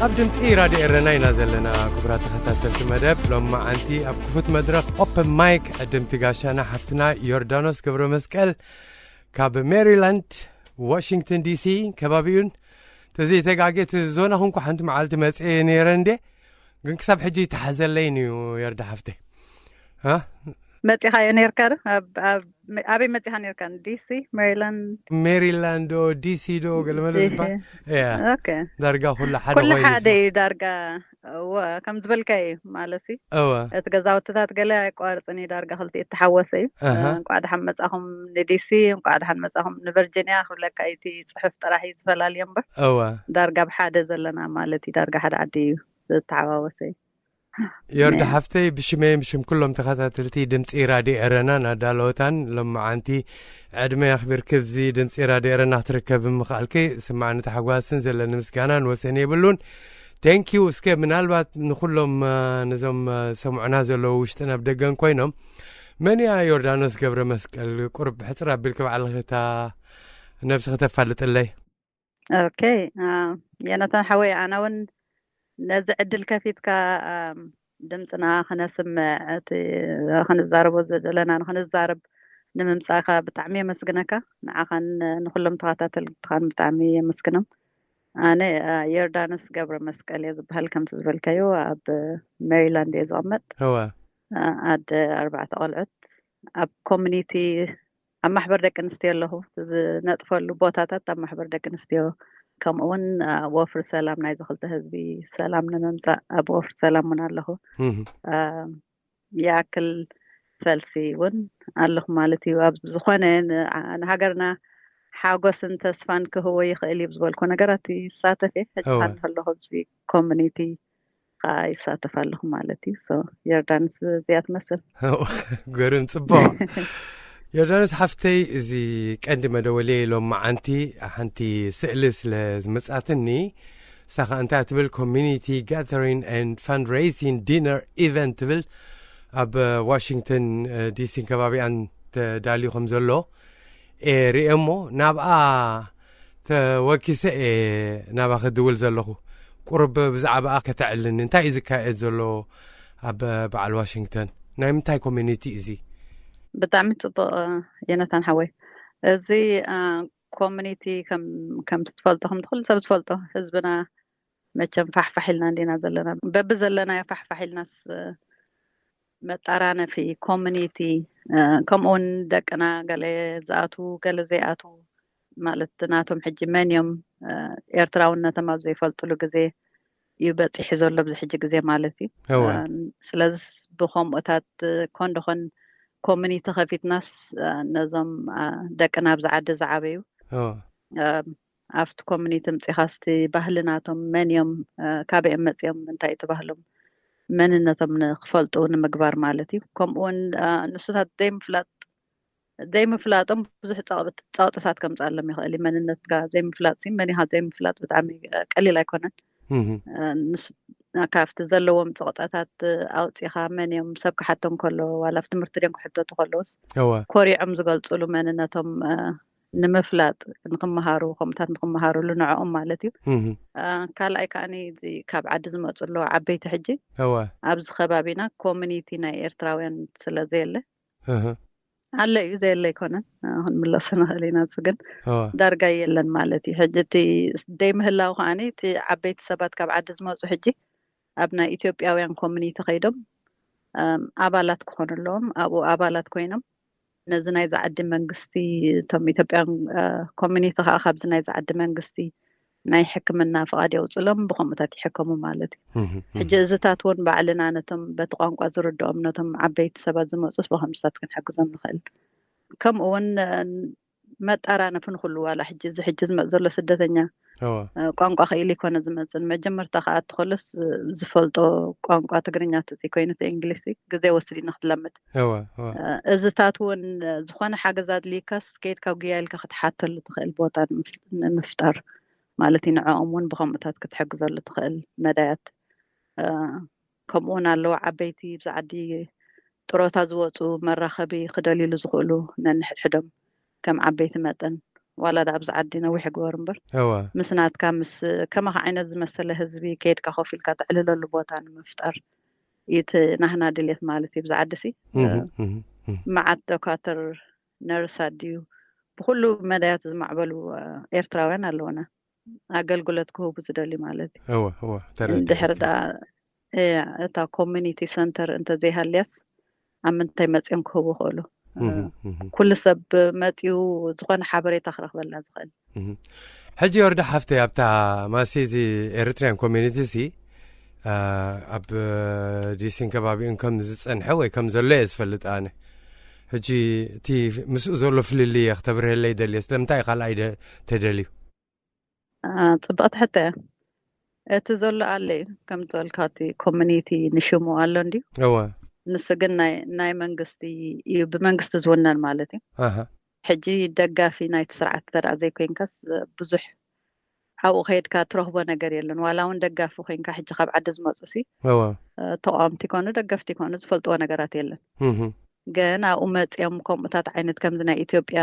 ኣብ ድምፂ ራድዮ ኤረና ኢና ዘለና። ክቡራት ተኸታተልቲ መደብ ሎም መዓንቲ ኣብ ክፉት መድረኽ ኦፕን ማይክ ዕድምቲ ጋሻና ሓፍትና ዮርዳኖስ ገብረ መስቀል ካብ ሜሪላንድ ዋሽንግተን ዲሲ ከባቢኡን፣ ተዘይተጋጌ እቲ ዞና ኩንኩ ሓንቲ መዓልቲ መፅኤ ነይረ እንዴ፣ ግን ክሳብ ሕጂ ይተሓዘለይን እዩ። ዮርዳ ሓፍተይ እ? መፂኻዮ ነርካ ዶ? ኣበይ መፂኻ ነርካ? ዲሲ፣ ሜሪላንድ? ሜሪላንድ ዶ ዲሲ ዶ ገለመለ ዝበሃል? ያ፣ ዳርጋ ኩሉ ሓደ ኩሉ ኮይኑ እዩ ሓደ ዝስማዕ። እዩ ዳርጋ። እወ፣ ከም ዝበልካ እዩ ማለት እዩ። እወ እቲ ገዛውትታት ገለ ኣይቋርፅን እዩ፣ ዳርጋ ክልቲኡ እተሓወሰ እዩ። ኣሃ። እንቋዕ ደሓን መፃኹም ንዲሲ፣ እንቋዕ ደሓን መፃኹም ንቨርጂኒያ ክብለካ እዩ። እቲ ፅሑፍ ጥራሕ እዩ ዝፈላልዮ እምበር እወ ዳርጋ ብሓደ ዘለና ማለት እዩ። ዳርጋ ሓደ ዓዲ እዩ ዝተሓዋወሰ እዩ። ዮርዳ ነ- ሓፍተይ፣ ብሽመይ ብሽም ኩሎም ተኸታተልቲ ድምፂ ራድዮ ኤረናን ኣዳለወታን ሎም መዓንቲ ዕድመ ኣኽቢርኪ ኣብዚ ድምፂ ራድዮ ኤረና ክትርከቢ ምኽኣልኪ ስማዕኒ ታሕጓስን ዘለኒ ምስጋናን ወሰን የብሉን። ቴንኪዩ። እስከ ምናልባት ንኩሎም እ፣ ነዞም እ፣ ሰምዑና ዘለዉ ውሽጥን ኣብ ደገን ኮይኖም፣ መን እያ ዮርዳኖስ ገብረ መስቀል? ቁርብ ሕፅር ኣቢልኪ ባዕልኺ እታ ነብስኺ ተፋልጥለይ። ኦኬ። ዮናታን ሓወይ፣ ኣነ እውን ነዚ ዕድል ከፊትካ ድምፅና ክነስምዕ፣ እቲ ክንዛረቦ ዘለና ንክንዛረብ ንምምፃእካ ብጣዕሚ የመስግነካ። ንዓኻን ንኩሎም ተኸታተልትኻን ብጣዕሚ የመስግኖም። ኣነ ዮርዳኖስ ገብረ መስቀል እየ ዝበሃል። ከምቲ ዝበልካዮ ኣብ ሜሪላንድ እየ ዝቐመጥ። እወ ኣደ ኣርባዕተ ቆልዑት፣ ኣብ ኮሚኒቲ ኣብ ማሕበር ደቂ ኣንስትዮ ኣለኹ። ዝነጥፈሉ ቦታታት ኣብ ማሕበር ደቂ ኣንስትዮ፣ ከምኡ እውን ኣብ ወፍሪ ሰላም ናይዚ ክልተ ህዝቢ ሰላም ንምምፃእ ኣብ ወፍሪ ሰላም እውን ኣለኹ። እህ። ይኣክል ፈልሲ እውን ኣለኹ ማለት እዩ። ኣብ ዝኾነ ንሃገርና ሓጎስን ተስፋን ክህቦ ይኽእል እዩ ዝበልኮ ነገራት ይሳተፍ እየ። ሕጂ እወ። ከለኹ ኣብዚ ኮሚኒቲ ከዓ ይሳተፍ ኣለኹ ማለት እዩ። ዮርዳንስ እዚኣ ትመስል። ገርም ጽቡቕ። ዮርዳኖስ ሓፍተይ፣ እዚ ቀንዲ መደወልየ ሎም መዓንቲ ሓንቲ ስእሊ ስለ ዝመጻትኒ፣ እሳ ኸኣ እንታይ ትብል? ኮሚኒቲ ጋዘሪንግ ኤንድ ፋንድሬዚንግ ዲነር ኢቨንት ትብል፣ ኣብ ዋሽንግተን ዲሲን ከባቢኣን ተዳልዩ ከም ዘሎ እየ ርእየ እሞ፣ ናብኣ ተወኪሰ እየ ናባኺ ክድውል ዘለኹ። ቁሩብ ብዛዕባኣ ከተዕልኒ፣ እንታይ እዩ ዝካየድ ዘሎ ኣብ በዓል ዋሽንግተን? ናይ ምንታይ ኮሚኒቲ እዩ እዚ? ብጣዕሚ ጽቡቕ ዮናታን ሓወይ። እዚ ኮሚኒቲ ከም ትፈልጦ፣ ከም ኩሉ ሰብ ዝፈልጦ፣ ህዝብና መቸም ፋሕፋሕ ኢልና እንዲና ዘለና። በቢ ዘለናዮ ፋሕፋሕ ኢልናስ መጠራነፊ ኮሚኒቲ፣ ከምኡውን ደቅና ገለ ዝኣትዉ ገለ ዘይኣትዉ፣ ማለት ናቶም ሕጂ መን እዮም ኤርትራውነቶም ኣብ ዘይፈልጥሉ ግዜ እዩ በፂሑ ዘሎ ኣብዚ ሕጂ ግዜ ማለት እዩ። እወ። ስለዚ ብከምኡታት ኮንዶኾን ኮሚኒቲ ከፊትናስ ነዞም ደቅና ኣብዚ ዓዲ ዝዓበዩ እወ። ኣብቲ ኮሚኒቲ ምፂኻስቲ ባህሊ ናቶም መን እዮም፣ ካበይ እዮም መፂኦም፣ እንታይ እቲ ባህሎም፣ መንነቶም ንክፈልጡ ንምግባር ማለት እዩ። ከምኡውን ንሱታት ዘይምፍላጥ ዘይምፍላጦም ብዙሕ ፀቕጥታት ከምፅኣሎም ይኽእል እዩ። መንነትካ ዘይምፍላጥ ሲ መን ኢኻ ዘይምፍላጥ ብጣዕሚ ቀሊል ኣይኮነን። እህ። ካብቲ ዘለዎም ፀቕጠታት ኣውፂኻ መን እዮም ሰብ ክሓቶም ከሎ ዋላ ኣብ ትምህርቲ ድዮም ክሕተቱ ከለውስ እወ። ኮሪዖም ዝገልፅሉ መንነቶም ንምፍላጥ ንክመሃሩ ከምኡታት ንክመሃሩሉ ንዕኦም ማለት እዩ። እህ። ካልኣይ ከዓኒ እዚ ካብ ዓዲ ዝመፁ ኣለዉ ዓበይቲ ሕጂ እወ። ኣብዚ ከባቢና ኮሚኒቲ ናይ ኤርትራውያን ስለ ዘየለ እህ። ኣሎ እዩ ዘየለ ኣይኮነን። ክንምለሶ ንኽእል ኢና። እሱ ግን እወ። ዳርጋ የለን ማለት እዩ። ሕጂ እቲ ዘይምህላው ከዓኒ እቲ ዓበይቲ ሰባት ካብ ዓዲ ዝመፁ ሕጂ ኣብ ናይ ኢትዮጵያውያን ኮሚኒቲ ከይዶም ኣባላት ክኾኑ ኣለዎም። ኣብኡ ኣባላት ኮይኖም ነዚ ናይዚ ዓዲ መንግስቲ፣ እቶም ኢትዮጵያን ኮሚኒቲ ከዓ ካብዚ ናይዚ ዓዲ መንግስቲ ናይ ሕክምና ፍቓድ የውፅሎም፣ ብከምኡታት ይሕከሙ ማለት እዩ። ሕጂ እዚታት እውን ባዕልና ነቶም በቲ ቋንቋ ዝርድኦም ነቶም ዓበይቲ ሰባት ዝመፁስ ብከምስታት ክንሕግዞም ንኽእል። ከምኡ እውን መጠራነፊ ንኩሉ ዋላ ሕጂ እዚ ሕጂ ዝመፅ ዘሎ ስደተኛ ቋንቋ ክኢሉ ይኮነ ዝመፅን መጀመርታ ከዓ እትኸሉስ ዝፈልጦ ቋንቋ ትግርኛ ተዘይኮይኑ እቲ እንግሊዝ ግዜ ወስድ ኢና ክትለምድ። እዚታት እውን ዝኾነ ሓገዝ ኣድልይካስ ከይድካ ጉያ ኢልካ ክትሓተሉ ትኽእል ቦታ ንምፍጣር ማለት እዩ። ንዕኦም እውን ብከምኡታት ክትሕግዘሉ ትኽእል መዳያት ከምኡ እውን ኣለዉ ዓበይቲ ብዛ ዓዲ ጥሮታ ዝወፁ መራኸቢ ክደልይሉ ዝኽእሉ ነንሕድሕዶም ከም ዓበይቲ መጠን ዋላ ዳ ኣብዚ ዓዲ ነዊሕ ይግበር እምበር እወ ምስ ናትካ ምስ ከማኻ ዓይነት ዝመሰለ ህዝቢ ከይድካ ኮፍ ኢልካ ተዕልለሉ ቦታ ንምፍጣር እዩ እቲ ናህና ድልየት ማለት እዩ። ብዛ ዓዲ ሲ እህ፣ እህ፣ እህ። መዓት ዶካተር ነርሳት ድዩ ብኩሉ መዳያት ዝማዕበሉ እ፣ ኤርትራውያን ኣለውና ኣገልግሎት ክህቡ ዝደልዩ ማለት እዩ። እወ እወ ተረዲኤ። እንድሕር ደኣ እያ እታ ኮሚኒቲ ሰንተር እንተዘይሃልያስ ኣብ ምንታይ መፅኦም ክህቡ ይኽእሉ? እ፣ እህ፣ እህ። ኩሉ ሰብ መፂኡ ዝኾነ ሓበሬታ ክረኽበላ ዝኽእል እህ። ሕጂ ወርዳ ሓፍተይ ኣብታ ማሲ እዚ ኤሪትሪያን ኮሚኒቲ ሲ እ፣ ኣብ ዲሲን ከባቢኡን ከም ዝፀንሐ ወይ ከም ዘሎ እየ ዝፈልጥ ኣነ። ሕጂ እቲ ምስኡ ዘሎ ፍልልይ እየ ክተብርህለይ ደልየ። ስለምንታይ እዩ ካልኣይ ደ- ተደልዩ? አ፣ ፅብቕቲ ሕቶ እያ። እቲ ዘሎ ኣሎ እዩ ከምቲ ዝበልካ እቲ ኮሚኒቲ ንሽሙ ኣሎ እንድዩ። እወ ንሱ ግን ናይ ናይ መንግስቲ እዩ፣ ብመንግስቲ ዝውነን ማለት እዩ። ኣሃ ሕጂ ደጋፊ ናይቲ ስርዓት እንተ ደኣ ዘይኮይንካስ ብዙሕ ኣብኡ ከይድካ ትረኽቦ ነገር የለን። ዋላ እውን ደጋፊ ኮይንካ ሕጂ ካብ ዓዲ ዝመፁ ሲ እወ እ፣ ተቃወምቲ ይኮኑ ደገፍቲ ይኮኑ ዝፈልጥዎ ነገራት የለን። እህ፣ ግን ኣብኡ መፅኦም ከምኡታት ዓይነት ከምዚ ናይ ኢትዮጵያ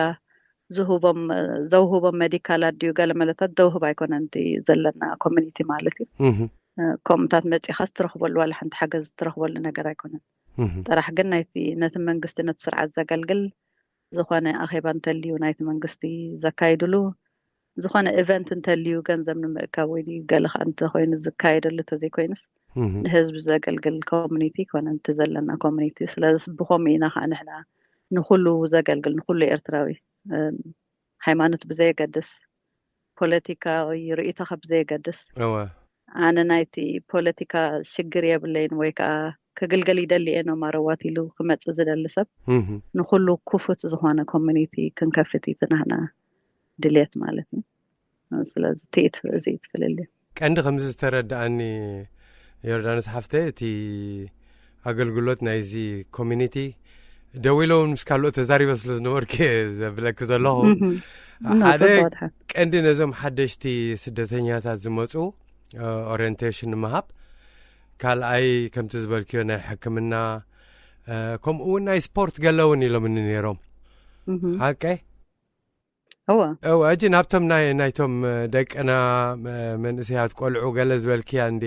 ዝህቦም እ፣ ዘውህቦም ሜዲካላት ድዩ ገለ መለታት ዘውህብ ኣይኮነን እቲ ዘለና ኮሚኒቲ ማለት እዩ። እህ፣ እ፣ ከምኡታት መፂኻስ ትረኽበሉ ዋላ ሓንቲ ሓገዝ ትረኽበሉ ነገር ኣይኮነን። እህ። ጥራሕ ግን ናይቲ ነቲ መንግስቲ ነቲ ስርዓት ዘገልግል ዝኾነ ኣኼባ እንተልዩ ናይቲ መንግስቲ ዘካይድሉ ዝኾነ ኢቨንት እንተልዩ ገንዘብ ንምእካብ ወይ ድዩ ገለ ከዓ እንተኮይኑ ዝካየደሉ እንተዘይኮይኑስ እህ፣ ንህዝቢ ዘገልግል ኮሚኒቲ ይኮነ እቲ ዘለና ኮሚኒቲ። ስለዚ ብከምኡ ኢና ከዓ ንሕና ንኩሉ ዘገልግል ንኩሉ ኤርትራዊ እ፣ ሃይማኖት ብዘየገድስ ፖለቲካዊ ርእይቶኻ ብዘየገድስ እወ ኣነ ናይቲ ፖለቲካ ሽግር የብለይን ወይ ከዓ ክግልገል ይደሊ እየ ኖ ማረዋት ኢሉ ክመፅእ ዝደሊ ሰብ እህ፣ ንኩሉ ክፉት ዝኾነ ኮሚኒቲ ክንከፍት እዩ እቲ ናህና ድልየት ማለት እዩ። ስለዚ እቲ እዩ እቲ ፍልልይ። ቀንዲ ከምዚ ዝተረዳኣኒ ዮርዳኖስ ሓፍተ እቲ ኣገልግሎት ናይዚ ኮሚኒቲ ደው ኢለ እውን ምስ ካልኦት ተዛሪበ ስለ ዝነበርኩ እየ ዘብለኪ ዘለኹ። እህ፣ ኖ፣ ሓደ ፅቡቅ ድሓን። ቀንዲ ነዞም ሓደሽቲ ስደተኛታት ዝመፁ እ፣ ኦሪየንቴሽን ንምሃብ፣ ካልኣይ ከምቲ ዝበልክዮ ናይ ሕክምና እ፣ ከምኡ እውን ናይ ስፖርት ገለ እውን ኢሎምኒ ነይሮም። እህ፣ ሓቀይ እወ እወ። እጂ ናብቶም ናይ ናይቶም እ፣ ደቅና እ፣ መንእሰያት ቆልዑ ገለ ዝበልክያ እንዴ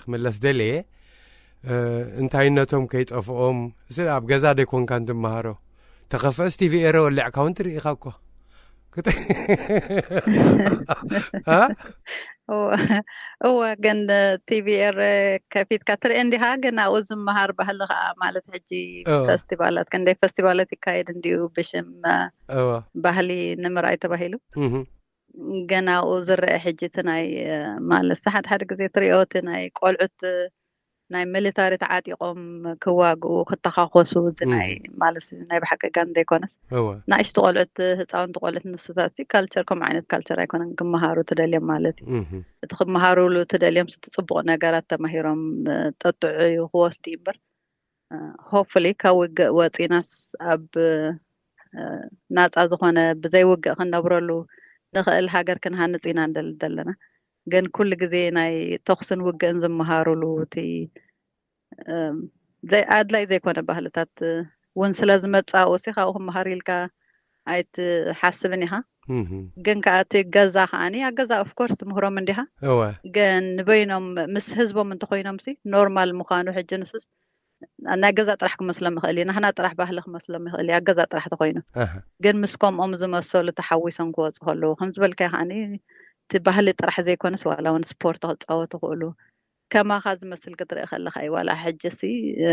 ክምለስ ደልየ እ፣ እንታይነቶም ከይጠፍኦም ስ ኣብ ገዛ ደይኮንካ እንትመሃሮ ተኸፍአስ ቲቪ ኤረ ወሊዕካ እውን ትርኢኻ እኮ ክተ- እ? እወ እወ፣ ግን ቲቪ ኤረ ከፊትካ ትርኢ እንዲኻ። ግን ኣብኡ ዝመሃር ባህሊ ከዓ ማለት ሕጂ እወ። ፈስቲቫላት ክንደይ ፈስቲቫላት ይካየድ እንዲዩ ብሽም እ፣ እወ ባህሊ ንምርኣይ ተባሂሉ እህ፣ ግን ኣብኡ ዝረአ ሕጂ እቲ ናይ እ፣ ማለት ሓደ ሓደ ግዜ ትሪኦ እቲ ናይ ቆልዑት እ፣ ናይ ሚሊታሪ ተዓጢቆም ክዋግኡ ክተኻኮሱ እዚ ናይ ማለት ናይ ብሓቂ ጋን ዘይኮነስ እወ ንእሽቱ ቆልዑት ህፃውንቲ ቆልዑት ንሱታት ሲ ካልቸር ከምኡ ዓይነት ካልቸር ኣይኮነን ክመሃሩ ትደልዮም ማለት እዩ። እህ፣ እቲ ክመሃሩሉ ትደልዮም እቲ ፅቡቅ ነገራት ተማሂሮም እ፣ ጠጥዑ እዩ ክወስዱ እዩ እምበር ሆፕፉሊ ካብ ውግእ ወፂናስ ኣብ እ፣ ናፃ ዝኾነ ብዘይ ውግእ ክንነብረሉ ንኽእል ሃገር ክንሃንፅ ኢና ንደሊ ዘለና። ግን ኩሉ ግዜ ናይ ተኩስን ውግእን ዝመሃሩሉ እቲ እ፣ ዘይ ኣድላይ ዘይኮነ ባህልታት እ፣ እውን ስለ ዝመፃኡ ሲ ካብኡ ክመሃር ኢልካ ኣይትሓስብን ኢኻ። እህ፣ ግን ከዓ እቲ ገዛ ከዓኒ ኣብ ገዛ ኦፍኮርስ ትምህሮም እንዲኻ እወ ግን ንበይኖም ምስ ህዝቦም እንተኮይኖም ሲ ኖርማል ምዃኑ ሕጂ ንሱስ ናይ ገዛ ጥራሕ ክመስሎም ይኽእል እዩ። ናህና ጥራሕ ባህሊ ክመስሎም ይኽእል እዩ ኣብ ገዛ ጥራሕ ተኮይኑ። ኣሃ፣ ግን ምስ ከምኦም ዝመሰሉ ተሓዊሶም ክወፁ ከለዉ ከም ዝበልካዮ ከዓኒ እቲ ባህሊ ጥራሕ ዘይኮነስ ዋላ እውን ስፖርት ክፃወቱ ክእሉ ከማኻ ዝመስል ክትርኢ ከለካ እዩ። ዋላ ሕጂ ሲ እ፣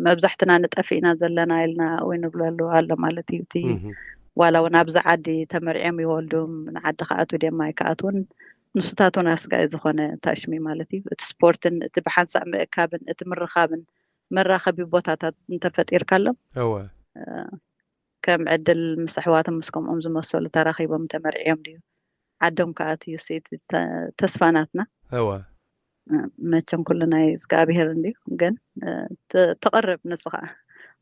መብዛሕትና ንጠፊእና ዘለና ኢልና ወይ ንብለሉ ኣሎ ማለት እዩ። እቲ እህ፣ ዋላ እውን ኣብዚ ዓዲ ተመርዕዮም ይወልዱ ንዓዲ ክኣትዉ ደማ ኣይክኣትውን ንሱታት እውን ኣስጋኢ ዝኾነ ታሽሚ ማለት እዩ። እቲ ስፖርትን እቲ ብሓንሳእ ምእካብን እቲ ምርኻብን መራኸቢ ቦታታት እንተፈጢርካሎም እወ እ፣ ከም ዕድል ምስ ኣሕዋቶም ምስ ከምኦም ዝመሰሉ ተራኺቦም ተመርዕዮም ድዩ ዓዶም ክኣትዩ ሲ እቲ ተ- ተስፋ ናትና እወ እ፣ መቸም ኩሉ ናይ እግዚኣብሄር እንድዩ ግን እ፣ ት- ትቕርብ ንስኻ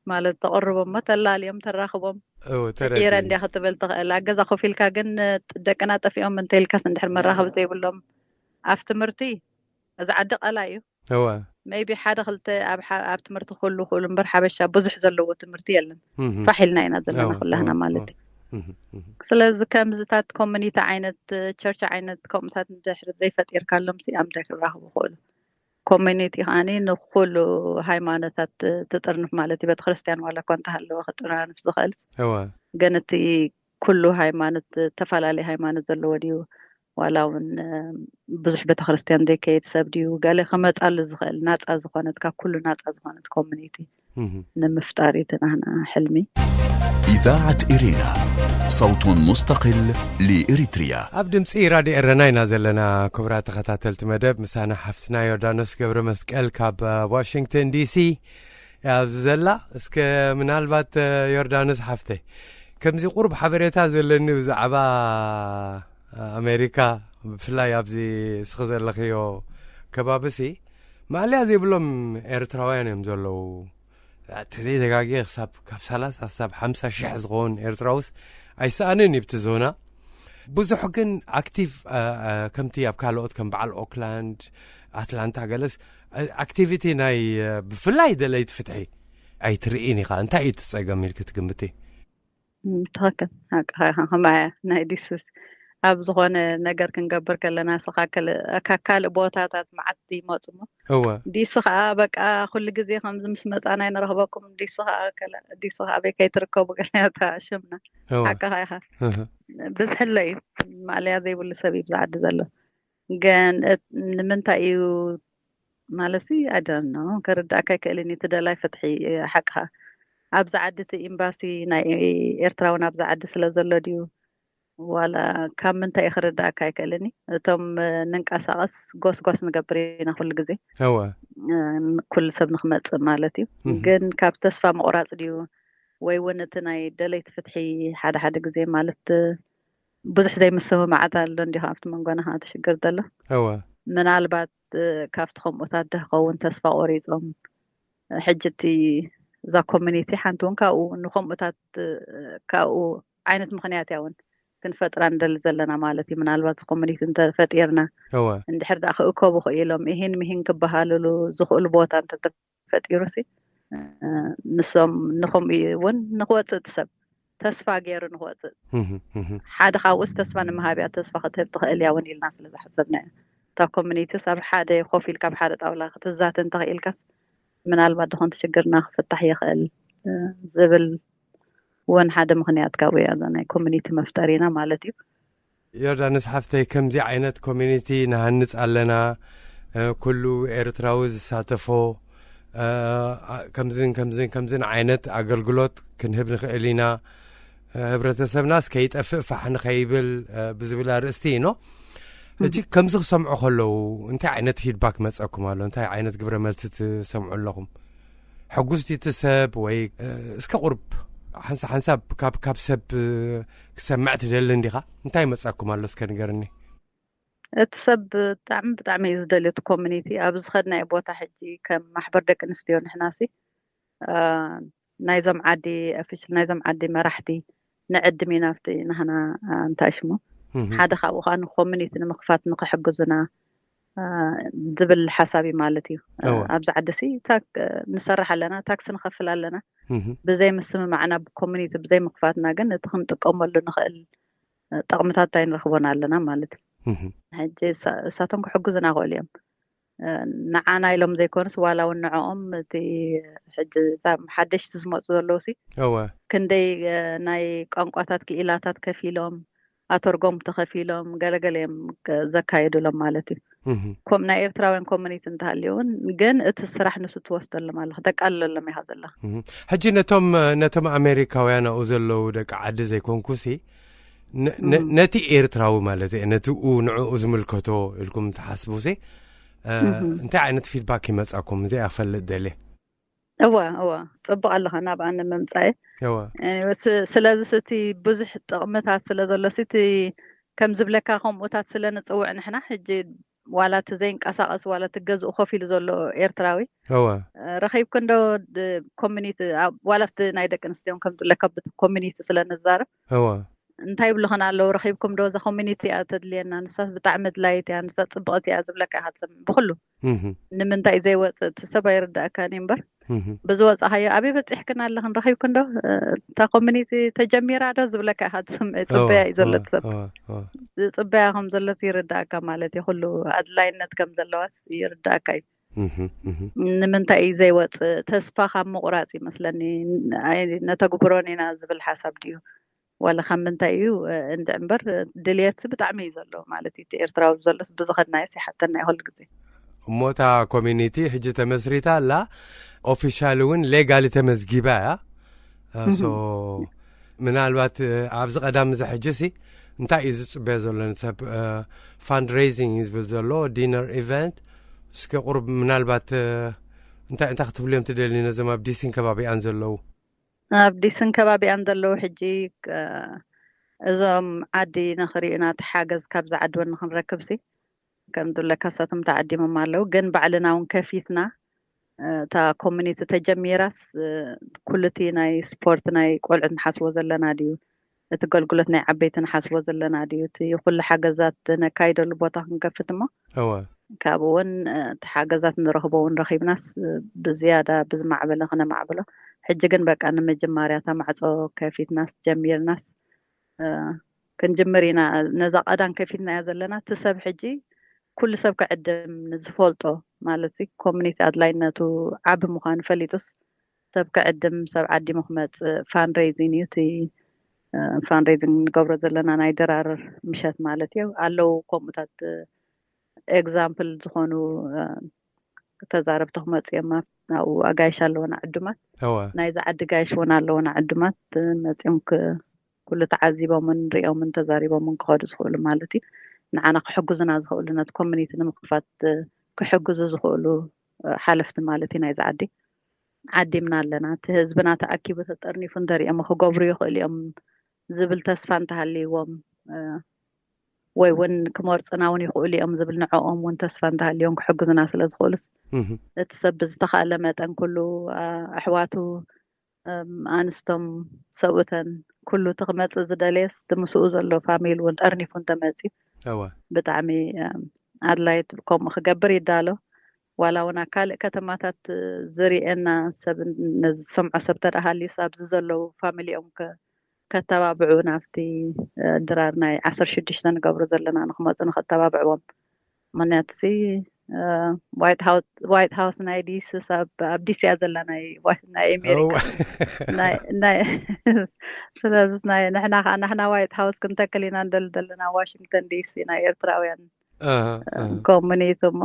ማለት ተቕርቦም እሞ ተላልዮም ተራኽቦም እወ ፍቂረ ተረዲእ እንዲያ ክትብል ትኽእል ኣብ ገዛ ኮፍ ኢልካ ግን እ፣ ደቅና ጠፊኦም እንተ ኢልካስ እንድሕር መራኸቢ ዘይብሎም ኣብ ትምህርቲ እዚ ዓዲ ቀላይ እዩ እወ ሜይቢ ሓደ ክልተ ኣብ ሓ- ኣብ ትምህርቲ ክህሉ ክእሉ እምበር ሓበሻ ብዙሕ ዘለዎ ትምህርቲ የለን እህ፣ ፋሕ ኢልና ኢና ዘለና እወ ኩላህና እወ ማለት እወ እዩ ስለዚ ከምዚታት ኮሚኒቲ ዓይነት፣ ቸርች ዓይነት ከምኡታት እንድሕር ዘይፈጢርካሎም ሲ ኣምደ ክራኽቡ ክእሉ። ኮሚኒቲ ከዓኒ ንኩሉ ሃይማኖታት ትጥርንፍ ማለት እዩ። ቤተክርስትያን ዋላ እኳ እንተሃለወ ክጥራንፍ ዝኽእል፣ እወ ግን እቲ ኩሉ ሃይማኖት፣ ዝተፈላለየ ሃይማኖት ዘለዎ ድዩ ዋላ እውን ብዙሕ ቤተክርስትያን ዘይከይድ ሰብ ድዩ ገለ ክመፃሉ ዝኽእል ናፃ ዝኾነት፣ ካብ ኩሉ ናፃ ዝኾነት ኮሚኒቲ ንምፍጣር እዩ ናህና ሕልሚ። إذاعة إرينا، صوت مستقل لإريتريا. ኣብ ድምፂ ራድዮ ኤረና ኢና ዘለና። ክቡራት ተኸታተልቲ መደብ፣ ምሳና ሓፍትና ዮርዳኖስ ገብረ መስቀል ካብ ዋሽንግተን ዲሲ ኣብዚ ዘላ። እስከ ምናልባት ዮርዳኖስ ሓፍተይ፣ ከምዚ ቁሩብ ሓበሬታ ዘለኒ ብዛዕባ ኣሜሪካ፣ ብፍላይ ኣብዚ እስኺ ዘለኽዮ ከባቢሲ ማእለያ ዘይብሎም ኤርትራውያን እዮም ዘለዉ። ተዘይተጋግየ ክሳብ ካብ ሰላሳ ክሳብ ሓምሳ ሽሕ ዝኸውን ኤርትራውስ ኣይሰኣንን እዩ ብቲ ዞና። ብዙሕ ግን ኣክቲቭ ከምቲ ኣብ ካልኦት ከም በዓል ኦክላንድ፣ ኣትላንታ ገለስ ኣክቲቪቲ ናይ ብፍላይ ደለይቲ ፍትሒ ኣይትርኢን ኢኻ። እንታይ እዩ ትፀገም ኢልክ ትግምቲ? ትኽክል፣ ሓቅኻ ኢኻ። ከማያ ናይ ዲስስ ኣብ ዝኾነ ነገር ክንገብር ከለና ስኻ ካልእ ቦታታት መዓት ይመፁ እሞ እወ ዲሲ ከዓ በቃ ኩሉ ግዜ ከምዚ ምስ መፃና ይንረኽበኩም፣ ዲሲ ከዓ ዲሲ ከዓ ኣበይ ከይትርከቡ ገለታ ሽምና እወ ሓቅኻ ኢኻ። እህ። ብዝሕለ እዩ ማእለያ ዘይብሉ ሰብ እዩ ብዛ ዓዲ ዘሎ። ግን ንምንታይ እዩ ማለት ሲ ኣደኖ ከርዳእካ ይክእልን እዩ። እቲ ደላይ ፍትሒ ሓቅኻ ኣብዚ ዓዲ እቲ ኤምባሲ ናይ ኤርትራውን ኣብዚ ዓዲ ስለ ዘሎ ድዩ ዋላ ካብ ምንታይ እዩ ክርዳእካ ኣይክእልን እዩ። እቶም ንንቀሳቐስ ጎስጓስ ንገብር ኢና ኩሉ ግዜ እወ ኩሉ ሰብ ንክመፅእ ማለት እዩ። ግን ካብ ተስፋ ምቑራፅ ድዩ ወይ እውን እቲ ናይ ደለይቲ ፍትሒ ሓደ ሓደ ግዜ ማለት ብዙሕ ዘይምስምማዓት ኣሎ እንዲኻ ኣብቲ መንጎና ከዓ ትሽግር ዘሎ እወ ምናልባት ካብቲ ከምኡታት ዶ ክኸውን ተስፋ ቆሪፆም ሕጂ እቲ እዛ ኮሚኒቲ ሓንቲ እውን ካብኡ ንከምኡታት ካብኡ ዓይነት ምክንያት እያ እውን ክንፈጥራ ንደሊ ዘለና ማለት እዩ። ምናልባት ኮሚኒቲ እንተፈጢርና እወ እንድሕር ደኣ ክእከቡ ክኢሎም ይህን ምሂን ክበሃልሉ ዝኽእሉ ቦታ እንተተፈጢሩ ሲ ንሶም ንከምኡ እውን ንክወፅእ እቲ ሰብ ተስፋ ገይሩ ንክወፅእ ሓደ ካብኡስ ተስፋ ንምሃብ እያ። ተስፋ ክትህብ ትኽእል እያ እውን ኢልና ስለ ዝሓሰብና እያ። እታ ኮሚኒቲስ ኣብ ሓደ ኮፍ ኢልካ ኣብ ሓደ ጣውላ ክትዛተ እንተኽኢልካስ ምናልባት ዝኾንቲ ሽግርና ክፍታሕ ይኽእል ዝብል እውን ሓደ ምኽንያት ካብኡ እያ እዛ ናይ ኮሚኒቲ መፍጠሪና ማለት እዩ። ዮርዳኖስ ሓፍተይ፣ ከምዚ ዓይነት ኮሚኒቲ ንሃንጽ ኣለና፣ ኩሉ ኤርትራዊ ዝሳተፎ ከምዝን ከምዝን ከምዝን ዓይነት ኣገልግሎት ክንህብ ንኽእል ኢና፣ ህብረተሰብናስ ከይጠፍእ ፋሕ ንኸይብል ብዝብል ኣርእስቲ ኢኖ። ሕጂ ከምዚ ክሰምዑ ከለዉ እንታይ ዓይነት ፊድባክ መጸኩም ኣሎ? እንታይ ዓይነት ግብረ መልሲ ትሰምዑ ኣለኹም? ሕጉስቲ እቲ ሰብ ወይ እስከ ቁርብ ሓንሳ ሓንሳብ ካብ ካብ ሰብ ክሰምዕ ትደሊ እንዲኻ? እንታይ መጻኩም ኣሎ እስከ ንገርኒ። እቲ ሰብ ብጣዕሚ ብጣዕሚ እዩ ዝደልዮ እቲ ኮሚኒቲ ኣብ ዝኸድናዮ ቦታ። ሕጂ ከም ማሕበር ደቂ ኣንስትዮ ንሕናሲ ናይዞም ዓዲ ኦፊሻል ናይዞም ዓዲ መራሕቲ ንዕድም ኢና ኣብቲ ናህና እንታይ ሽሙ ሓደ ካብኡ ከዓ ንኮሚኒቲ ንምኽፋት ንክሕግዙና ዝብል ሓሳብ እዩ ማለት እዩ። ኣብዚ ዓዲ ሲ ንሰርሕ ኣለና፣ ታክሲ ንኸፍል ኣለና። ብዘይ ምስምማዕና ብኮሚኒቲ ብዘይ ምኽፋትና ግን እቲ ክንጥቀመሉ ንኽእል ጥቕምታት ኣይንረኽቦን ኣለና ማለት እዩ። ሕጂ እሳቶም ክሕግዙና ክእሉ እዮም። ንዓና ኢሎም ዘይኮኑስ ዋላ እውን ንዕኦም እቲ ሕጂ ሓደሽቲ ዝመፁ ዘለዉ ሲ እወ ክንደይ ናይ ቋንቋታት ክኢላታት ከፊሎም ኣተርጎም ተኸፊሎም ገለገለ እዮም ዘካየዱሎም ማለት እዩ። ኮም ናይ ኤርትራውያን ኮሚኒቲ እንተሃልዩ እውን ግን እቲ ስራሕ ንሱ ትወስደሎም ኣለኻ ተቃልለሎም ኢኻ ዘለኻ። ሕጂ ነቶም ነቶም ኣሜሪካውያን ኣብኡ ዘለዉ ደቂ ዓዲ ዘይኮንኩሲ ነቲ ኤርትራዊ ማለት እየ ነቲ ንዕኡ ዝምልከቶ ኢልኩም ትሓስቡሲ እንታይ ዓይነት ፊድባክ ይመፃኩም? እዚኣ ክፈልጥ ደልየ። እወ እወ ፅቡቅ ኣለኻ ናብኣ ንምምፃእ። እወ ስለዚ እቲ ብዙሕ ጥቕምታት ስለ ዘሎ እቲ ከም ዝብለካ ከምኡታት ስለ ንፅውዕ ንሕና ሕጂ ዋላ እቲ ዘይንቀሳቀስ ዋላ እቲ ገዝኡ ኮፍ ኢሉ ዘሎ ኤርትራዊ እወ ረኺብኩ እንዶ ኮሚኒቲ ዋላ ኣብቲ ናይ ደቂ ኣንስትዮ ከም ዝብለካ ኮሚኒቲ ስለ ንዛረብ እወ እንታይ ይብልኽን ኣለዉ ረኺብኩም ዶ እዛ ኮሚኒቲ እያ ተድልየና ንሳስ ብጣዕሚ ኣድላይት እያ ንሳ ፅብቕቲ እያ ዝብለካ ኢኻ ትሰምዕ ብኩሉ ንምንታይ እዩ ዘይወፅእ እቲ ሰብ ኣይርዳእካን እዩ እምበር ብዝወፃኻዮ ኣበይ በፂሕክን ኣለኽን ረኺብክን ዶ? እታ ኮሚኒቲ ተጀሚራ ዶ ዝብለካ ኢኻ ትስምዕ። ፅበያ እዩ ዘሎ ሰብ። ፅበያ ከም ዘሎ ይርዳእካ ማለት እዩ። ኩሉ ኣድላይነት ከም ዘለዋስ ይርዳእካ እዩ። ንምንታይ እዩ ዘይወፅእ? ተስፋ ካብ ምቑራፅ ይመስለኒ። ነተግብሮን ኢና ዝብል ሓሳብ ድዩ? ዋላ ካብ ምንታይ እዩ እንድዒ እምበር ድልየት ብጣዕሚ እዩ ዘሎ ማለት እዩ። ኤርትራዊ ዘሎ ብዝኸድናዮ ይሓተና እዩ ኩሉ ግዜ። እሞ እታ ኮሚኒቲ ሕጂ ተመስሪታ ኣላ። ኦፊሻሊ እውን ሌጋሊ ተመዝጊባ እያ። ምናልባት ኣብዚ ቀዳም እዚ ሕጂ ሲ እንታይ እዩ ዝፅበዮ ዘሎ ንሰብ? ፋንድሬዚንግ ዝብል ዘሎ ዲነር ኢቨንት፣ እስኪ ቁሩብ ምናልባት እንታይ እንታይ ክትብልዮም ትደልዩ ነዞም ኣብ ዲሲን ከባቢኣን ዘለዉ? ኣብ ዲስን ከባቢኣን ዘለዉ ሕጂ እዞም ዓዲ ንኽርእዩና እቲ ሓገዝ ካብዚ ዓዲ እውን ንክንረክብ ሲ ከም ዝብለካ እሳቶም ተዓዲሞም ኣለዉ። ግን ባዕልና እውን ከፊትና እታ ኮሚኒቲ ተጀሚራስ ኩሉቲ ናይ ስፖርት ናይ ቆልዑት ንሓስቦ ዘለና ድዩ? እቲ ገልግሎት ናይ ዓበይቲ ንሓስቦ ዘለና ድዩ? እቲ ኩሉ ሓገዛት ነካይደሉ ቦታ ክንከፍት እሞ እወ ካብኡ እውን እቲ ሓገዛት ንረኽቦ እውን ረኺብናስ ብዝያዳ ብዝማዕበለ ክነማዕብሎ። ሕጂ ግን በቃ ንምጅማርያ እታ ማዕፆ ከፊትናስ ጀሚርናስ ክንጅምር ኢና። ነዛ ቀዳም ከፊትናያ ዘለና እቲ ሰብ ሕጂ ኩሉ ሰብ ክዕድም ንዝፈልጦ ማለት ኮሚኒቲ ኣድላይነቱ ዓቢ ምዃኑ ፈሊጡስ ሰብ ክዕድም ሰብ ዓዲሙ ክመፅእ ፋንድሬዚንግ እዩ እቲ ፋንድሬዚንግ ንገብሮ ዘለና ናይ ድራር ምሸት ማለት እዩ። ኣለዉ ከምኡታት ኤግዛምፕል ዝኾኑ ተዛረብቲ ክመፁ እዮም። ኣብኡ ኣጋይሽ ኣለወና ዕዱማት እወ ናይዚ ዓዲ ጋይሽ እውን ኣለወና ዕዱማት መፂኦም ኩሉ ተዓዚቦምን ሪኦምን ተዛሪቦምን ክኸዱ ዝኽእሉ ማለት እዩ። ንዓና ክሕግዙና ዝኽእሉ ነቲ ኮሚኒቲ ንምክፋት ክሕግዙ ዝኽእሉ ሓለፍቲ ማለት እዩ ናይዚ ዓዲ ዓዲምና ኣለና። እቲ ህዝብና ተኣኪቡ ተጠርኒፉ እንተሪኦም ክገብሩ ይኽእሉ እዮም ዝብል ተስፋ እንተሃልይዎም ወይ እውን ክመርፁና እውን ይኽእሉ እዮም ዝብል ንዕኦም እውን ተስፋ እንተሃልዮም ክሕግዙና ስለ ዝኽእሉስ እቲ ሰብ ብዝተኻእለ መጠን ኩሉ ኣሕዋቱ ኣንስቶም ሰብኡተን ኩሉ እቲ ክመፅእ ዝደለየስ እቲ ምስኡ ዘሎ ፋሚሊ እውን ጠርኒፉ እንተመፅዩ እወ ብጣዕሚ ኣድላይት ከምኡ ክገብር ይዳሎ። ዋላ እውን ኣብ ካልእ ከተማታት ዝርኤና ሰብ ነዚ ዝሰምዖ ሰብ ተደሃልዩስ ኣብዚ ዘለዉ ፋሚሊኦም ከተባብዑ ናብቲ ድራር ናይ ዓሰርተ ሽዱሽተ ንገብሮ ዘለና ንክመፁ ንከተባብዕዎም። ምክንያቱ ሲ ዋይት ሃውስ ናይ ዲሲ ኣብ ዲሲ እያ ዘላ ናይ ኣሜሪካ። ስለዚ ንሕና ከዓ ናሕና ዋይት ሃውስ ክንተክል ኢና ንደሊ ዘለና ዋሽንግተን ዲሲ ናይ ኤርትራውያን ኮሚኒቲ እሞ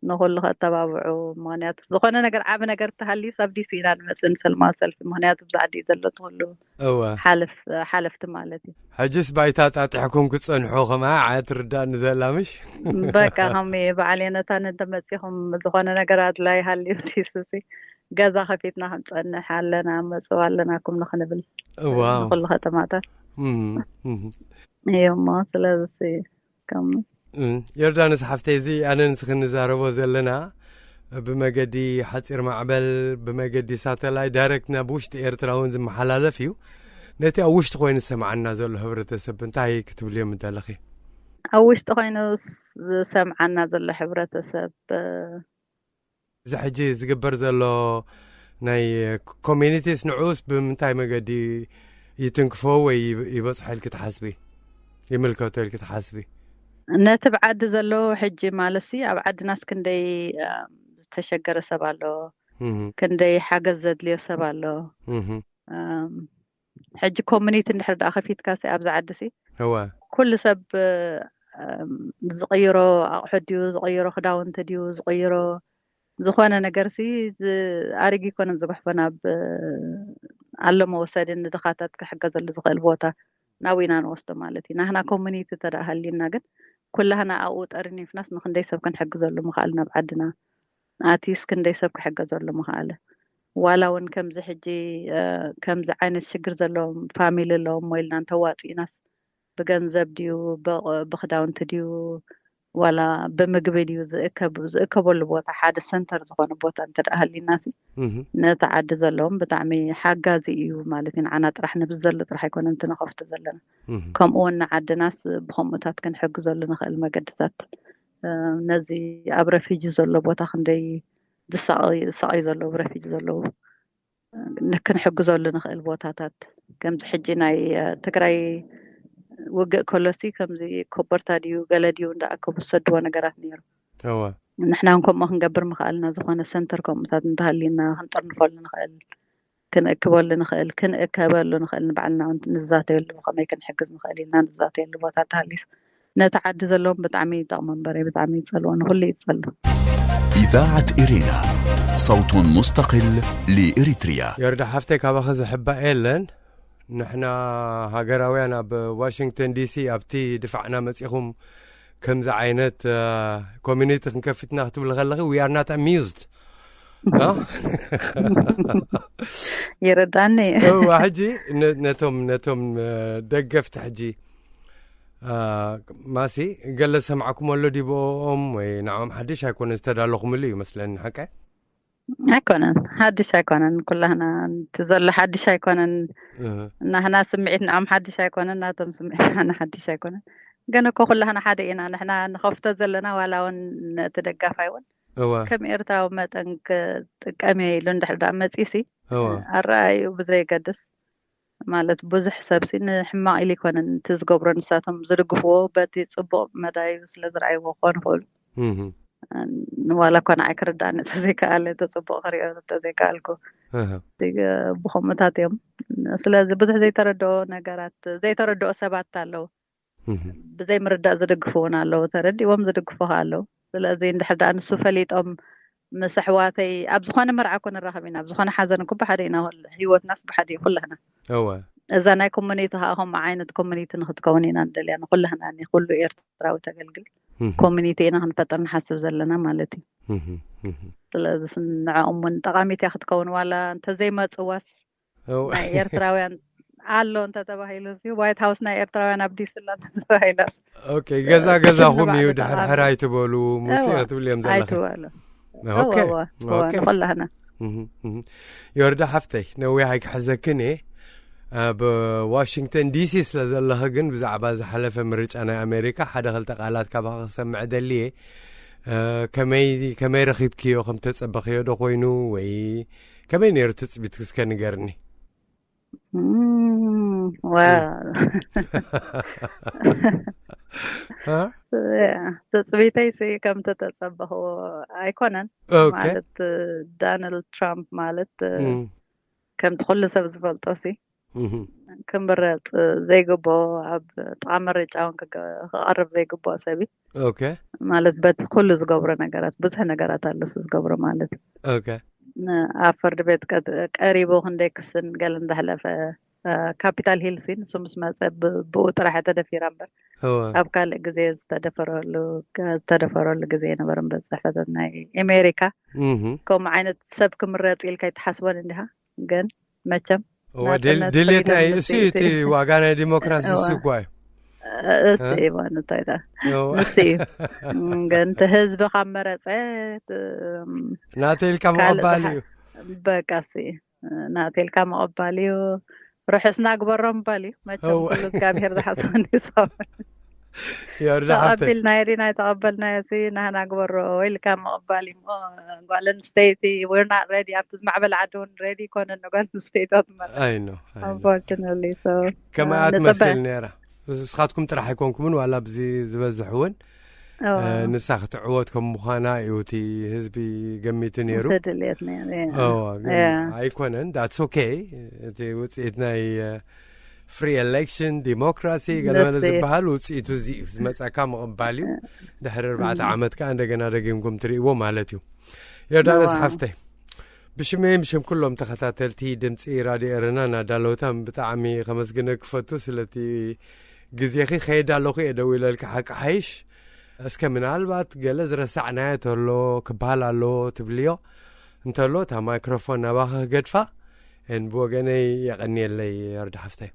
ንኩሉ ከተባብዑ። ምክንያቱ ዝኾነ ነገር ዓቢ ነገር ተሃልዩ ኣብ ዲሲ ኢና ንመፅእ ንሰልማዊ ሰልፊ። ምክንያቱ ብዛዕዲ ዘሎ ትክሉ እወ ሓለፍ ሓለፍቲ ማለት እዩ። ሕጅስ ባይታ ጣጢሕኩም ክትፀንሑ ከማ ዓያ ትርዳእኒ ዘላ ምሽ? በቃ ከም በዓል የነታን እንተመፂኹም ዝኾነ ነገር ኣድላይ ሃልዩ ዲስሲ ገዛ ከፊትና ክንፀንሕ ኣለና መፅው ኣለናኩም ንክንብል እዋ ንኩሉ ከተማታት እም፣ እም። እዩ እሞ ስለዚ ከም እም፣ ዮርዳኖስ ሓፍተይ፣ እዚ ኣነ ንስኺ ንዛረቦ ዘለና ብመገዲ ሓፂር ማዕበል፣ ብመገዲ ሳተላይት ዳይሬክት ናብ ውሽጢ ኤርትራ እውን ዝመሓላለፍ እዩ። ነቲ ኣብ ውሽጢ ኮይኑ ዝሰምዓና ዘሎ ሕብረተሰብ እንታይ ክትብልዮም ምደለኺ? ኣብ ውሽጢ ኮይኑ ዝሰምዓና ዘሎ ሕብረተሰብ እዚ ሕጂ ዝግበር ዘሎ ናይ ኮሚኒቲስ ንዑስ ብምንታይ መገዲ ይትንክፎ ወይ ይበፅሖ ኢልኪ ትሓስቢ? ይምልከቶ ኢልኪ ትሓስቢ? ነቲ ብዓዲ ዘሎ ሕጂ ማለትሲ ኣብ ዓድናስ ክንደይ ዝተሸገረ ሰብ ኣሎ፣ እህ፣ ክንደይ ሓገዝ ዘድልዮ ሰብ ኣሎ። እህ፣ ሕጂ ኮሚኒቲ እንድሕር ደኣ ከፊትካ ሲ ኣብዚ ዓዲ ሲ እወ ኩሉ ሰብ ዝቕይሮ ኣቑሑ ድዩ ዝቕይሮ ክዳውንቲ ድዩ ዝቕይሮ ዝኾነ ነገር ሲ ኣሪግ ይኮነን ዝጉሕፎ ናብ ኣሎ መወሰዲ ንድኻታት ክሕገዘሉ ዝኽእል ቦታ ናብ ኢና ንወስዶ ማለት እዩ። ናህና ኮሚኒቲ ተደኣ ሃሊና ግን ኩላህና ኣብኡ ጠርኒፍናስ ንክንደይ ሰብ ክንሕግዘሉ ምኽኣል ናብ ዓድና ኣትዩስ ክንደይ ሰብ ክሕገዘሉ ምኽኣለ። ዋላ እውን ከምዚ ሕጂ ከምዚ ዓይነት ሽግር ዘለዎም ፋሚሊ ኣለዎም ሞ ኢልና እንተዋፂእናስ ብገንዘብ ድዩ ብክዳውንቲ ድዩ ዋላ ብምግቢ ድዩ ዝእከበሉ ቦታ ሓደ ሰንተር ዝኾነ ቦታ እንተ ሃሊና ሲ ነቲ ዓዲ ዘለዎም ብጣዕሚ ሓጋዚ እዩ ማለት እዩ። ንዓና ጥራሕ ንብዘሎ ጥራሕ ኣይኮነ እንትንኸፍቱ ዘለና ከምኡ እውን ንዓድናስ ብከምኡታት ክንሕግዘሉ ንኽእል መገድታት ነዚ ኣብ ረፊጂ ዘሎ ቦታ ክንደይ ዝሳቐዩ ዘለዉ፣ ረፊጅ ዘለዉ ክንሕግዘሉ ንኽእል ቦታታት፣ ከምዚ ሕጂ ናይ ትግራይ ውግእ ከሎሲ ከምዚ ኮቦርታ ድዩ ገለ ድዩ እንዳኣከቡ ዝሰድዎ ነገራት ነይሩ። ንሕና ከምኡ ክንገብር ምኽኣልና፣ ዝኾነ ሰንተር ከምኡታት እንተሃልዩና ክንጥርንፈሉ ንኽእል፣ ክንእክበሉ ንኽእል፣ ክንእከበሉ ንኽእል፣ ንባዕልና እውን ንዛተየሉ፣ ከመይ ክንሕግዝ ንኽእል ኢልና ንዛተየሉ ቦታ እንተሃልዩስ፣ ነቲ ዓዲ ዘለዎም ብጣዕሚ ይጠቕሞ እምበር ብጣዕሚ ይጸልዎ፣ ንኹሉ ይጸልዎ። إذاعة إرينا، صوت مستقل لإريتريا. የርዳ ሓፍተይ፣ ካባኸ ዝሕባእ የለን። ንሕና ሃገራውያን ኣብ ዋሽንግተን ዲሲ ኣብቲ ድፋዕና መጺኹም ከምዚ ዓይነት ኮሚኒቲ ክንከፍትና ክትብል ከለኺ we are not amused። ይረዳኒ። እዋ ሕጂ ነቶም ነቶም ደገፍቲ ሕጂ ማሲ ገለ ዝሰማዕኩም ኣሎ ዲብኦም ወይ ንዓኦም ሓድሽ ኣይኮነ ዝተዳለኹምሉ እዩ መስለኒ። ሓቀ ኣይኮነን፣ ሓድሽ ኣይኮነን። ኩላህና እቲ ዘሎ ሓድሽ ኣይኮነን። ናህና ስምዒት ንዓም ሓድሽ ኣይኮነን፣ ናቶም ስምዒት ናህና ሓድሽ ኣይኮነን። ግን እኮ ኩላህና ሓደ ኢና። ንሕና ንኸፍቶ ዘለና ዋላ እውን ነቲ ደጋፋይ እውን ከም ኤርትራዊ መጠን ክጥቀም እየ ኢሉ እንድሕር ደኣ መጺሲ ኣረኣዩ ብዘይገድስ ማለት ብዙሕ ሰብሲ ንሕማቕ ኢሉ ኣይኮነን እቲ ዝገብሮ፣ ንሳቶም ዝድግፍዎ በቲ ጽቡቕ መዳዩ ስለ ዝረኣይዎ ክኾኑ ይኽእሉ። ዋላ እኳ ንዓይ ክርዳእኒ ተዘይከኣለ፣ ተጽቡቕ ክሪኦ ተዘይከኣልኩ ብኸምኡታት እዮም። ስለዚ ብዙሕ ዘይተረድኦ ነገራት፣ ዘይተረድኦ ሰባት ኣለዉ። ብዘይ ምርዳእ ዝድግፉ እውን ኣለዉ፣ ተረዲዎም ዝድግፉ ከ ኣለዉ። ስለዚ እንድሕር ደኣ ንሱ ፈሊጦም ምስ ኣሕዋተይ ኣብ ዝኾነ መርዓ እኮ ንራኸብ ኢና፣ ኣብ ዝኾነ ሓዘን እኮ ብሓደ ኢና፣ ህይወትናስ ብሓደ እዩ ኩላህና። እወ እዛ ናይ ኮሚኒቲ ከዓ ከምኡ ዓይነት ኮሚኒቲ ንክትከውን ኢና ንደልያ፣ ንኩላህና ንኩሉ ኤርትራዊ ተገልግል ኮሚኒቲ ኢና ክንፈጥር ንሓስብ ዘለና ማለት እዩ። ስለዚ ንዕኦም እውን ጠቃሚት እያ ክትከውን፣ ዋላ እንተዘይመፅዋስ ናይ ኤርትራውያን ኣሎ እንተተባሂሉ እዚ ዋይት ሃውስ ናይ ኤርትራውያን ኣብ ዲሲ ኣሎ እንተተባሂሉ ኦኬ፣ ገዛ ገዛኹም እዩ፣ ድሕር ሕር ኣይትበሉ፣ ምውፅእ ክትብሉ እዮም ዘለኺ። ኣይትበሉ። እወ፣ እወ፣ እወ፣ ንኹላህና። ዮርዳ ሓፍተይ፣ ነዊሕ ኣይክሕዘክን እየ። ኣብ ዋሽንግተን ዲሲ ስለ ዘለኺ ግን ብዛዕባ ዝሓለፈ ምርጫ ናይ ኣሜሪካ ሓደ ክልተ ቃላት ካባኺ ክሰምዕ ደሊ እየ። ከመይ ከመይ ረኺብክዮ፣ ከም ተጸበኽዮ ዶ ኮይኑ ወይ ከመይ ነይሩ ትጽቢት እስከ ንገርኒ? ዋ ትጽቢተይ ሲ ከም ተተጸበኽዎ ኣይኮነን። ማለት ዳናልድ ትራምፕ ማለት ከምቲ ኩሉ ሰብ ዝፈልጦ ሲ ክምረጽ ዘይግብኦ፣ ኣብ ጥቓ ምርጫ እውን ክቀርብ ዘይግብኦ ሰብ እዩ። ማለት በቲ ኩሉ ዝገብሮ ነገራት፣ ብዙሕ ነገራት ኣሎ እሱ ዝገብሮ ማለት እዩ። ኣብ ፍርዲ ቤት ቀሪቡ ክንደይ ክስን ገለ እንዳሕለፈ ካፒታል ሂል ሲ ንሱ ምስ መፀ ብኡ ጥራሕ ተደፊራ እምበር ኣብ ካልእ ግዜ ዝተደፈረሉ ግዜ የነበረ እምበር። ፅሕፈታት ናይ ኣሜሪካ ከምኡ ዓይነት ሰብ ክምረፅ ኢልካ ኣይትሓስቦን እንዲኻ። ግን መቸም ድሌት ናይ እሱ እቲ ዋጋ ናይ ዲሞክራሲ እሱ እኳ እዩ። እሱ እዩ ማለት እንታይ ንሱ እዩ። ግን እቲ ህዝቢ ካብ መረፀ ናተይ ኢልካ ምቕባል እዩ። በቃ እሱ እዩ ናተይ ኢልካ ምቕባል እዩ። ርሑስና ግበሮ ምባል እዩ መቸም። ኩሉ እግዚኣብሄር ዝሓስቦ ንሰብ የርዳ ሓፍተይ ተቐቢልናዮ ዲና ኣይተቐበልናዮ ሲ ናህና ግበሮ ኢልካ ምቕባል እዩ። ጓል ኣንስተይቲ we're not ready ኣብቲ ዝማዕበለ ዓዲ እውን ሬዲ ይኮነን ጓል ኣንስተይቲ ክትመርዕ። I know, I know. Unfortunately so ከማያ ትመስል ነይራ። ንስኻትኩም ጥራሕ ኣይኮንኩምን ዋላ ኣብዚ ዝበዝሕ እውን ንሳ ክትዕወት ከም ምዃና እዩ እቲ ህዝቢ ገሚቱ ነይሩ። ተድልየት ነይሩ። ኣይኮነን፣ that's okay። እቲ ውፅኢት ናይ ፍሪ ኤሌክሽን ዲሞክራሲ ገለመለ ዝበሃል ውፅኢቱ እዚ እዩ። ዝመፀካ ምቕባል እዩ። ድሕሪ ኣርባዕተ ዓመት ከዓ እንደገና ደጊምኩም ትርእይዎ ማለት እዩ። ዮርዳኖስ ሓፍተይ ብሽመይም ብሽም ኩሎም ተኸታተልቲ ድምፂ ራድዮ ኤረና ናዳለውታም ብጣዕሚ ከመስግነ ክፈቱ ስለቲ ግዜኺ። ከይድ ኣለኹ እየ ደው ኢለልካ ሓቂ ሓይሽ። እስከ ምናልባት ገለ ዝረሳዕናዮ ተሎ ክበሃል ኣለዎ ትብልዮ እንተሎ እታ ማይክሮፎን ናባኺ ክገድፋ። ን ብወገነይ የቐንየለይ ዮርዳ ሓፍተይ።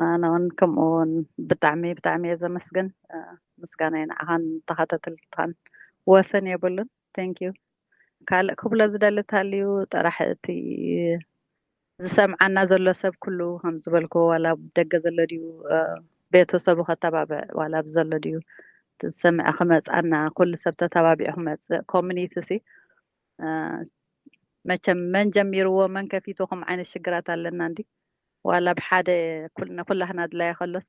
ኣነ እውን ከምኡ እውን ብጣዕሚ ብጣዕሚ እየ ዘመስግን። ምስጋናይ ንዓኻን ተኸታተልትኻን ወሰን የብሉን። Thank you። ካልእ ክብሎ ዝደሊ ተሃልዩ ጥራሕ እቲ ዝሰምዓና ዘሎ ሰብ ኩሉ ከም ዝበልኩ ዋላ ኣብ ደገ ዘሎ ድዩ ቤተሰቡ ከተባብዕ ዋላ ኣብ ዘሎ ድዩ ዝሰምዐ ክመፅኣና ኩሉ ሰብ ተተባቢዑ ክመፅእ ኮሚኒቲ ሲ መቸም መን ጀሚርዎ መን ከፊቱ ከም ዓይነት ሽግራት ኣለና እንዲ ዋላ ብሓደ ኩላህና ድላያ ከሎስ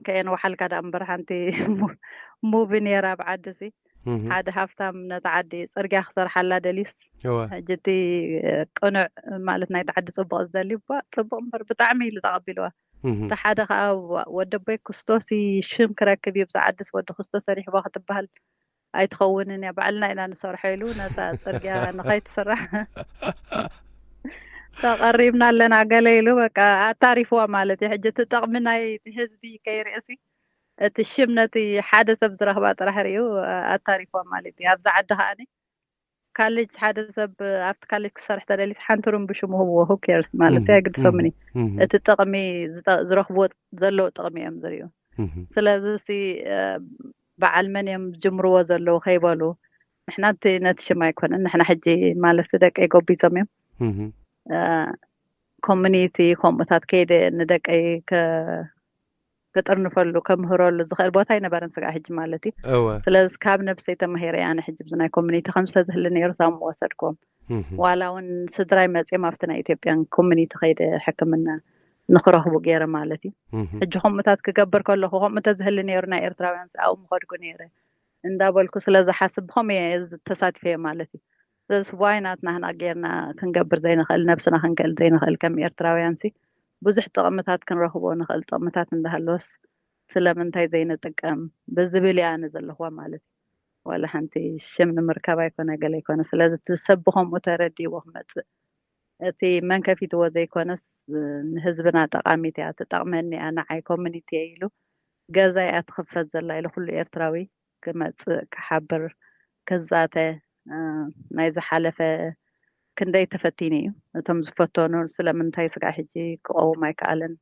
ከየን ወሓልካ ዳ እምበር ሓንቲ ሙቪ ነይራ ኣብ ዓዲ ሲ ሓደ ሃፍታም ነቲ ዓዲ ፅርግያ ክሰርሓላ ደልዩስ ሕጂ እቲ ቅኑዕ ማለት ናይቲ ዓዲ ፅቡቕ ዝደሊ ፅቡቕ እምበር ብጣዕሚ ኢሉ ተቐቢልዋ እቲ ሓደ ከዓ ወደቦይ ክስቶስ ሽም ክረክብ እዩ ብዛ ዓድስ ወዲ ክስቶስ ሰሪሕዋ ክትበሃል ኣይትኸውንን እያ ባዕልና ኢና ንሰርሖ ኢሉ ነታ ፅርግያ ንኸይትስራሕ ተቐሪብና ኣለና ገለ ኢሉ በቃ ኣታሪፍዋ ማለት እዩ ሕጂ እቲ ጠቕሚ ናይ ህዝቢ ከይርእሲ እቲ ሽም ነቲ ሓደ ሰብ ዝረኽባ ጥራሕ ርእዩ ኣታሪፍዋ ማለት እዩ ኣብዛ ዓዲ ከዓኒ ካሌጅ ሓደ ሰብ ኣብቲ ካሌጅ ክሰርሕ ተደሊት ሓንቲ ሩም ብሽሙ ህብዎ who cares ማለት እዩ ኣይግድሶምን እዩ እቲ ጥቕሚ ዝረኽብዎ ዘለዉ ጥቕሚ እዮም ዝርእዩ ስለዚ ሲ በዓል መን እዮም ዝጅምርዎ ዘለዉ ከይበሉ ንሕና ነቲ ሽም ኣይኮነን ንሕና ሕጂ ማለት ደቀይ ጎቢዞም እዮም ኮሚኒቲ ከምኡታት ከይደ ንደቀይ ክጥርንፈሉ ከምህረሉ ዝኽእል ቦታ ኣይነበረን ስጋዕ ሕጂ ማለት እዩ እወ ስለዚ ካብ ነብሰይ ተማሂረ ኣነ ሕጂ ብዚ ናይ ኮሚኒቲ ከምሰ ዝህሊ ነይሩ ሳም ወሰድኩም እህ ዋላ እውን ስድራይ መፅኦም ኣብቲ ናይ ኢትዮጵያን ኮሚኒቲ ከይደ ሕክምና ንክረኽቡ ገይረ ማለት እዩ እህ ሕጂ ከምኡታት ክገብር ከለኹ ከምኡ ተዝህሊ ነይሩ ናይ ኤርትራውያን ኣብኡ ምኸድኩ ነይረ እንዳበልኩ ስለ ዝሓስብ ብኸምኡ እየ ተሳቲፈ ማለት እዩ ስለዚ ዋይ ናትና ህና ጌርና ክንገብር ዘይንኽእል ነብስና ክንክእል ዘይንኽእል ከም ኤርትራውያን ሲ ብዙሕ ጥቕምታት ክንረኽቦ ንኽእል ጥቕምታት እንዳሃለወስ ስለምንታይ ዘይንጥቀም ብዝብል እያ ኣነ ዘለኽዋ ማለት እዩ ዋላ ሓንቲ ሽም ንምርካብ ኣይኮነ ገለ ኣይኮነ ስለዚ እቲ ሰብ ብኸምኡ ተረዲእዎ ክመፅእ እቲ መን ከፊትዎ ዘይኮነስ ንህዝብና ጠቓሚት እያ ትጠቕመኒ እያ ንዓይ ኮሚኒቲ እየ ኢሉ ገዛ እያ ትኽፈት ዘላ ኢሉ ኩሉ ኤርትራዊ ክመፅእ ክሓብር ክዛተ ናይ ዝሓለፈ ክንደይ ተፈቲኑ እዩ እቶም ዝፈተኑ ስለምንታይ ስጋዕ ሕጂ ክቐውም ኣይከኣለን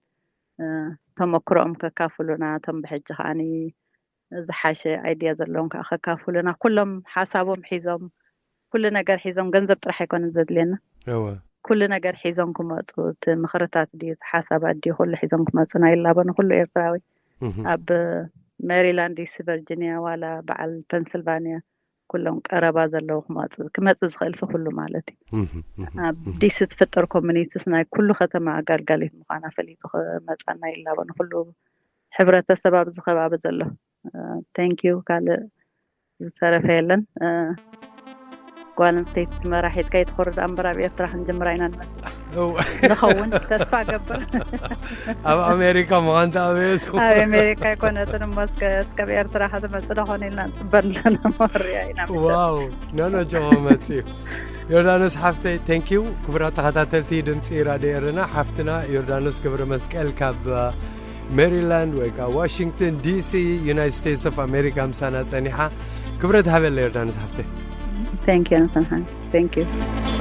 ተመክሮኦም ከካፍሉና እቶም ብሕጂ ከዓኒ ዝሓሸ ኣይድያ ዘለዎም ከዓ ከካፍሉና ኩሎም ሓሳቦም ሒዞም ኩሉ ነገር ሒዞም ገንዘብ ጥራሕ ኣይኮነን ዘድልየና እወ ኩሉ ነገር ሒዞም ክመፁ እቲ ምኽርታት ድዩ እቲ ሓሳባት ድዩ ኩሉ ሒዞም ክመፁና ይላበ ንኩሉ ኤርትራዊ እህ ኣብ ሜሪላንድ ዲሲ ቨርጂኒያ ዋላ በዓል ፐንስልቫኒያ ኩሎም ቀረባ ዘለዉ ክመፁ ክመፅእ ዝኽእል ሲ ኩሉ ማለት እዩ እህ እህ ኣብ ዲሲ ትፍጠር ኮሚኒቲስ ናይ ኩሉ ከተማ ኣጋልጋሊት ምዃና ፈሊጡ ክመፃና ይላበ ንኩሉ ሕብረተሰብ ኣብዚ ከባቢ ዘሎ thank you ካልእ ዝተረፈ የለን ጓል ኣንስተይቲ መራሒት ከይትኾርድ ኣንበር ኣብ ኤርትራ ክንጅምራ ኢና ንመስል እው ንኸውን ተስፋ ገብር ኣብ ኣሜሪካ ምዃን ተኣበየሱ ኣብ ኣሜሪካ ኣይኮነትን እሞ እስከ እስከብ ኤርትራ ከተመፅእ ዶ ኾነ ኢልና ንፅበ ኣለና መርያ ኢና ዋው ኖኖ ጆሞ መፅዩ ዮርዳኖስ ሓፍተይ thank you ክቡራት ተኸታተልቲ ድምፂ ራድዮ ኤረና ሓፍትና ዮርዳኖስ ገብረ መስቀል ካብ ሜሪላንድ ወይ ከዓ ዋሽንግተን ዲሲ ዩናይትድ ስቴትስ ኦፍ ኣሜሪካ ምሳና ፀኒሓ ክብረት ሃበለ ዮርዳኖስ ሓፍተይ thank you ንስንሓን thank you